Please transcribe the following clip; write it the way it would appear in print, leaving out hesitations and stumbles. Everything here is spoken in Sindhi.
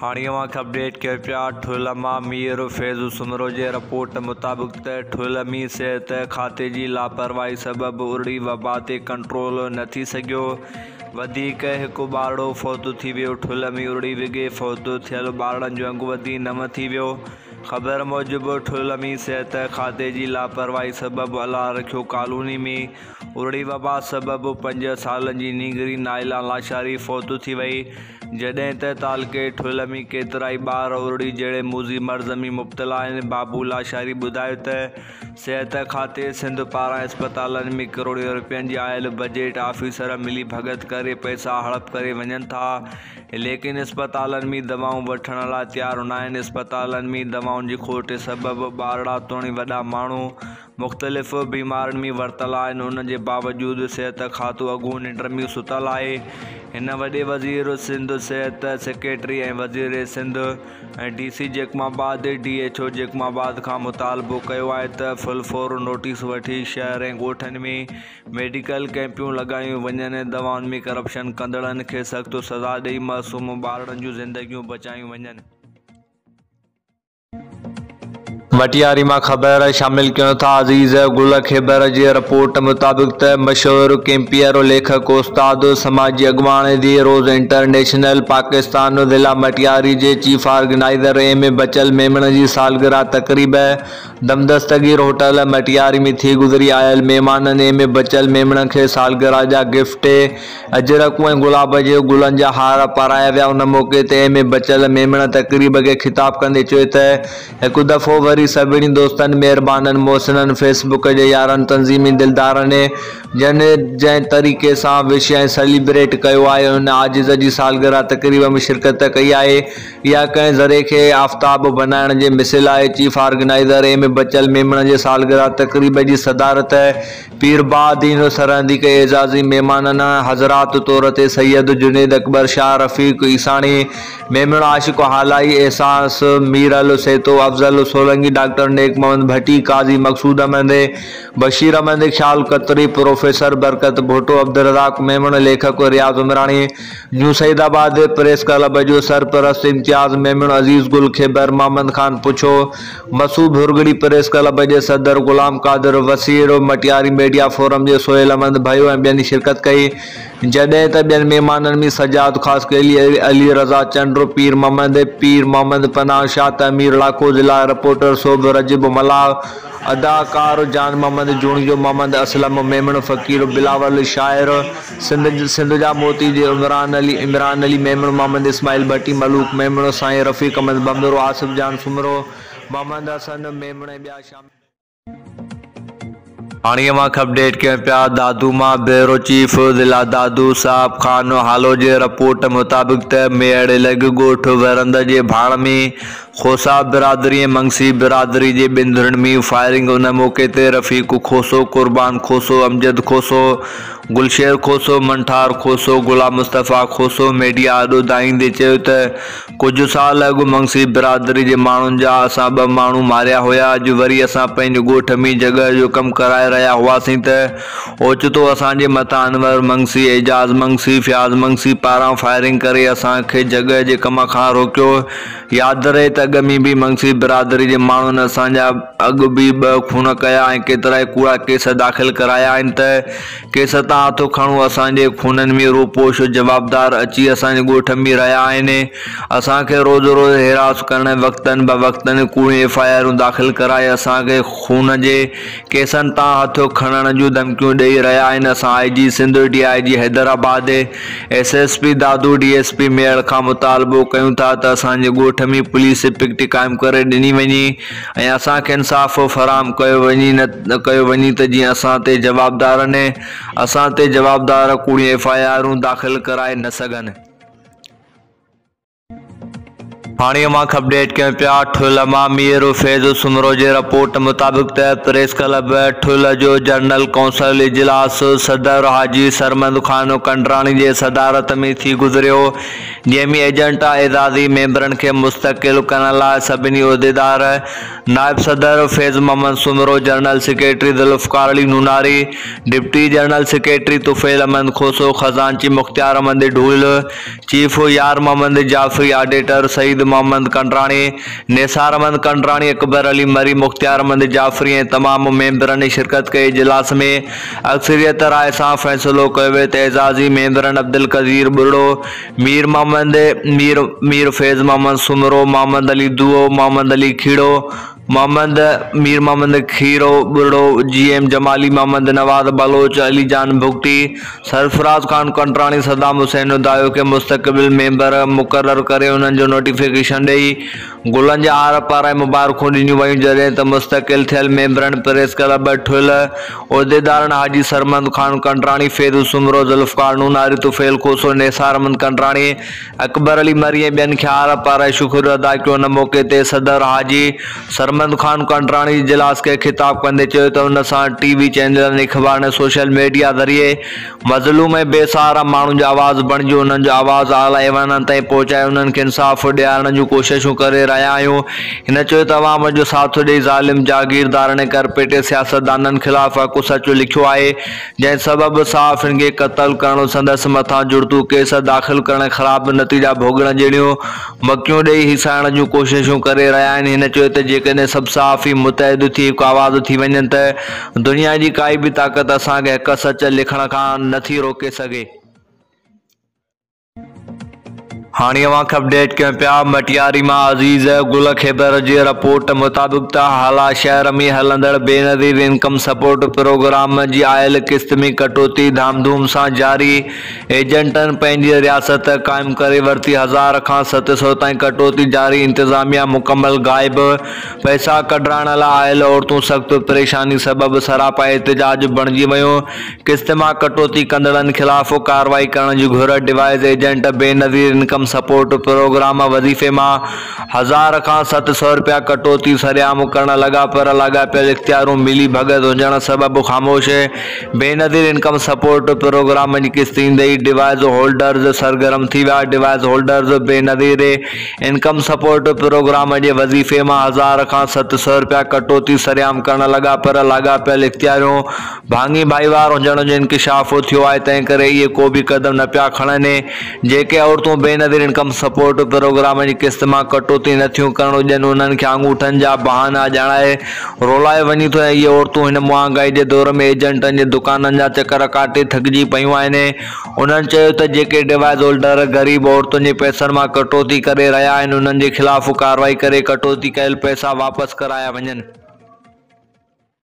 هاڻي اوهان کي اپڊيٽ ڪيو پيا ٺل مان مير فيض سومرو جي رپورٽ مطابق ته ٺل ۾ صحت کاتي جي لاپرواهي سبب ارڙي وبا تي ڪنٽرول نه ٿي سگهيو وڌيڪ هڪ ٻارڙو فوت ٿي ويو ٺل ۾ ارڙي وگهي فوت ٿيل ٻارڙن جو انگ وڌي نو ٿي ويو خبر موجب ٺل ۾ صحت کاتي جي لاپرواهي سبب الله رکيو ڪالوني ۾ ارڙي وبا سبب پنج سالن جي نينگري نائلا لاشاري فوت ٿي وئي، جڏهن ته تعلقي ٺل ۾ ڪيترائي ٻار ارڙي جهڙي موذي مرض ۾ مبتلا آهن. بابو لاشاري ٻڌايو ته صحت کاتي سنڌ پاران اسپتالن ۾ ڪروڙين رپين جي آيل بجيٽ آفيسر ملي ڀڳت ڪري پئسا هڙپ ڪري وڃن ٿا، ليڪن اسپتالن ۾ دوائون وٺڻ لاء تيار ناهن، اسپتالن ۾ دوائن جي کوٽ سبب ٻارڙا توڻي وڏا ماڻهو مختلف بيمارين ۾ ورتل آهن ان جي باوجود صحت کاتو اڳو ننڊ ۾ ستل آهي هن وڏي وزير سنڌ صحت سيڪريٽري ۽ وزير Sindh ۽ D C Jacobabad D H O Jacobabad کان مطالبو ڪيو آهي ته فل فور نوٽيس وٺي شهر ۽ ڳوٺن ۾ ميڊيڪل ڪئمپيون لڳايون وڃن ۽ دوائن ۾ ڪرپشن ڪندڙن کي سخت سزا ڏئي معصوم ٻارڙن جون زندگيون بچايون وڃن. مٽياري مان خبر شامل ڪيون ٿا عزيز گل کيبر جي رپورٽ مطابق ته مشهور ڪيمپيئر ليکڪ استاد سماجي اڳواڻ the rose international Pakistan ضلع مٽياري جي chief organizer M A Bachal Memon جي سالگرهه تقريب دمدستگير هوٽل مٽياري ۾ ٿي گذري آيل مهمانن ايم اي بچل ميمڻ کي سالگرهه جا گفٽ اجرڪون ۽ گلاب جي گلن جا هار پارايا ويا. ان موقعي تي ايم اي بچل ميمڻ تقريب کي خطاب ڪندي چيو ته هڪ دفعو وري سڀني دوستن، مهربانن، محسنن، فيس بڪ جي يارن، تنظيمي دلدارن جن جنهن طريقي سان وش ۽ سيليبريٽ ڪيو آهي ان عاجز جي سالگرهه تقريب ۾ شرڪت ڪئي آهي اها ڪنهن ذري کي آفتاب بنائڻ جي مثل آهي. Chief organizer M A Bachal Memon جي سالگرهه تقريب جي صدارت پير بهاءالدين سرهندي کي اعزازي مهمانن حضرات طور تي سيد جنيد اڪبر شاهه، رفيق عيساڻي، ميمڻ عاشق هالائي، احساس ميرل سهتو، افضل سولنگي، ڊاڪٽر نيڪ محمد ڀٽي، قاضي مقصود احمد، بشير احمد خيال کتري، پروفيسر برڪت ڀٽو، عبدالرزاق ميمڻ، ليکڪ Riaz Umrani, new Saeedabad press club جو سرپرست امتياز ميمڻ، عزيز گل کيبر، محمد خان پڇو، مسعود ڀرڳڙي پريس ڪلب جي صدر غلام قادر وسيڙ، مٽياري ميڊيا فورم جي سهيل احمد ڀيو ۽ ٻين شرڪت ڪئي، جڏهن ته ٻين مهمانن ۾ سجاد خاصخيلي، علي رضا چنڊ، پير محمد، پير محمد پناهه شاهه، تعمير لاکو، ضلع رپورٽر سوڀ رجب ملاح، اداڪار جان محمد جوڻيجو، محمد اسلم ميمڻ، فقير بلاول، شاعر سنڌ سنڌ جا موتي جي عمران علي، عمران علي ميمڻ، محمد اسماعيل ڀٽي، ملوڪ ميمڻ، سائين رفيق احمد ڀنڀرو، آصف جان سومرو، محمد حسن ميمڻ ۽ ٻيا شامل. هاڻي اوهان کي اپڊيٽ ڪيون پيا دادو مان بيورو چيف ضلع دادو صاحب خان هالو جي رپورٽ مطابق ته ميهڙ لڳ ڳوٺ ورند جي ڀاڻ ۾ کوسا برادري ۽ منگسي برادري جي ٻن ڌرين ۾ فائرنگ ان موقعي تي رفيق کوسو، قربان کوسو، امجد کوسو، گلشير کوسو، منٺار کوسو، غلام مصطفيٰ کوسو ميڊيا آڏو دانهيندي چيو ته ڪجهه سال اڳ منگسي برادري جي ماڻهن جا اسان ٻه ماڻهو ماريا هيا اڄ وري اسان پنهنجي ڳوٺ ۾ جڳهه جو ڪم ڪرائي رهيا هئاسين ته اوچتو اسان جي مٿان انور منگسي، اعجاز منگسي، فياض منگسي پاران فائرنگ ڪري اسان کي جڳهه جي ڪم کان روڪيو ياد رهي ته اڳ ۾ به منگسي برادري جي ماڻهن اسان جا اڳ به ٻه خون ڪيا ۽ ڪيترائي ڪوڙا ڪيس داخل ڪرايا آهن ته ڪيس تان هٿ کڻو اسان جي خونن ۾ روپوش جوابدار اچي اسان جي ڳوٺ ۾ رهيا آهن اسان کي روز روز هراس ڪرڻ ۽ وقتن بوقتن ڪوڙيون ايف I آرون داخل ڪرائي اسان کي خون جي ڪيسن تان هٿ کڻڻ جون ڌمڪيون ڏئي رهيا آهن اسان I G Sindh, D I G Hyderabad, S S P Dadu, D S P Mehar کان مطالبو ڪيون ٿا ته اسان جي ڳوٺ ۾ پوليس پڪٽ قائم ڪري ڏني وڃي ۽ اسان کي انصاف فراهم ڪيو وڃي نه ڪيو وڃي ته جيئن اسان تي جوابدارن اسان تي جوابدار ڪوڙيون ايف I آرون داخل ڪرائي نه سگهن. هاڻي اوهان کي اپڊيٽ ڪيون پيا ٺل مان مير فيض سومرو جي رپورٽ مطابق ته پريس ڪلب ٺل جو جنرل ڪائونسل اجلاس صدر حاجي سرمد خان ڪنڊراڻي جي صدارت ۾ ٿي گذريو جنهن ۾ ايجنٽ اعزازي ميمبرن کي مستقل ڪرڻ لاء سڀني عهديدار نائب صدر Faiz Muhammad Soomro, general secretary Zulfiqar Ali Nonari, deputy general secretary Tufail Ahmed Khoso, خزانچي مختيار احمد ڍول، چيف يار محمد جعفري، آڊيٽر سعيد محمد ڪنڊراڻي، نثار احمد ڪنڊراڻي، اڪبر علي مري، مختيار احمد جعفري ۽ تمام ميمبرن شرڪت ڪئي. اجلاس ۾ اڪثريت راء سان فيصلو ڪيو ويو ته اعزازي ميمبرن عبدالقدير ٻرڙو، مير محمد مير، مير فيض محمد سومرو، محمد علي دوئو، محمد علي کيڙو، محمد مير محمد کيرو ٻرڙو، جي ايم جمالي، محمد نواز بلوچ، علي جان بگٽي، سرفراز خان ڪنڊراڻي، صدام حسين دايو کي مستقل ميمبر مقرر ڪري انهن جو نوٽيفڪيشن ڏئي گلن جا هار پارائي مبارڪون ڏنيون ويون جڏهن ته مستقل ٿيل ميمبرن پريس ڪلب ٺل عهديدارن حاجي سرمد خان ڪنڊراڻي، فيض سومرو، ذوالفقار نوناري، طفيل کوسو، نثار احمد ڪنڊراڻي، اڪبر علي مري ۽ ٻين کي هار پارائي شڪريو ادا ڪيو ان موقعي تي صدر حاجي سرمد خان ڪنڊراڻي اجلاس کي خطاب ڪندي چيو ته ان سان ٽي وي چينلن، اخبارن ۽ سوشل ميڊيا ذريعي مظلوم ۽ بي سهارا ماڻهن جو آواز بڻجي انهن جو آواز اعليٰ ايوانن تائين پهچائي انهن کي انصاف ڏيارڻ جون ڪوششون ڪري رهيا آهيون. هن چيو ته عوام جو ساٿ ڏئي ظالم جاگيردارن ۽ ڪرپٽ سياستدانن خلاف حق سچ لکيو آهي جنهن سبب صحافين کي قتل ڪرڻ سندس مٿان جڙتو ڪيس داخل ڪرڻ ۽ خراب نتيجا ڀوڳڻ جهڙيون مڪيون ڏئي هيسائڻ جون ڪوششون ڪري رهيا آهن. هن چيو ته جيڪڏهن سڀ صحافي متحد ٿي هڪ آواز ٿي وڃن ته دنيا جي ڪائي به طاقت اسان کي حق سچ لکڻ کان نه ٿي روڪي سگهي. هاڻي اوهان کي اپڊيٽ ڪيون پيا مٽياري مان عزيز گل خيبر جي رپورٽ مطابق ته هالا شهر ۾ هلندڙ بينظير انڪم سپورٽ پروگرام جي آيل قسط ۾ ڪٽوتي ڌام ڌوم سان جاري ايجنٽن پنهنجي رياست قائم ڪري ورتي، هزار کان 700 تائين ڪٽوتي جاري، انتظاميا مڪمل غائب، پئسا ڪڍرائڻ لاء آيل عورتون سخت پريشاني سبب سراپا احتجاج بڻجي ويون، قسط مان ڪٽوتي ڪندڙن خلاف ڪارروائي ڪرڻ جي گهر، device agent Benazir income support programme وظيفي مان هزار کان 700 رپيا ڪٽوتي سرعام ڪرڻ لڳا پر لاڳاپيل اختيارون ملي ڀڳت هجڻ سبب خاموش، بينظير انڪم سپورٽ پروگرام جي قسط ايندي ئي ڊوائيس هولڊرز سرگرم ٿي ويا، device holders Benazir income support programme جي وظيفي مان هزار کان 700 رپيا ڪٽوتي سرعام ڪرڻ لڳا پر لاڳاپيل اختياريون ڀاڱي ڀائيوار هجڻ جو انڪشاف ٿيو آهي تنهن ڪري اهي ڪو به قدم نه پيا کڻن جيڪي عورتون بينظير انڪم سپورٽ پروگرام جي قسط مان ڪٽوتي نه ٿيون ڪرڻ ڏين انهن کي آڱوٺن جا بهانا ڄاڻائي رولايو وڃي ٿو ۽ اهي عورتون هن مهانگائي جي دور ۾ ايجنٽن جي دڪانن جا چڪر ڪاٽي ٿڪجي پيون آهن. انهن چيو ته جيڪي ڊوائيس هولڊر غريب عورتن جي پئسن مان ڪٽوتي ڪري رهيا آهن انهن جي خلاف ڪارروائي ڪري ڪٽوتي ڪيل پئسا واپس ڪرايا وڃن.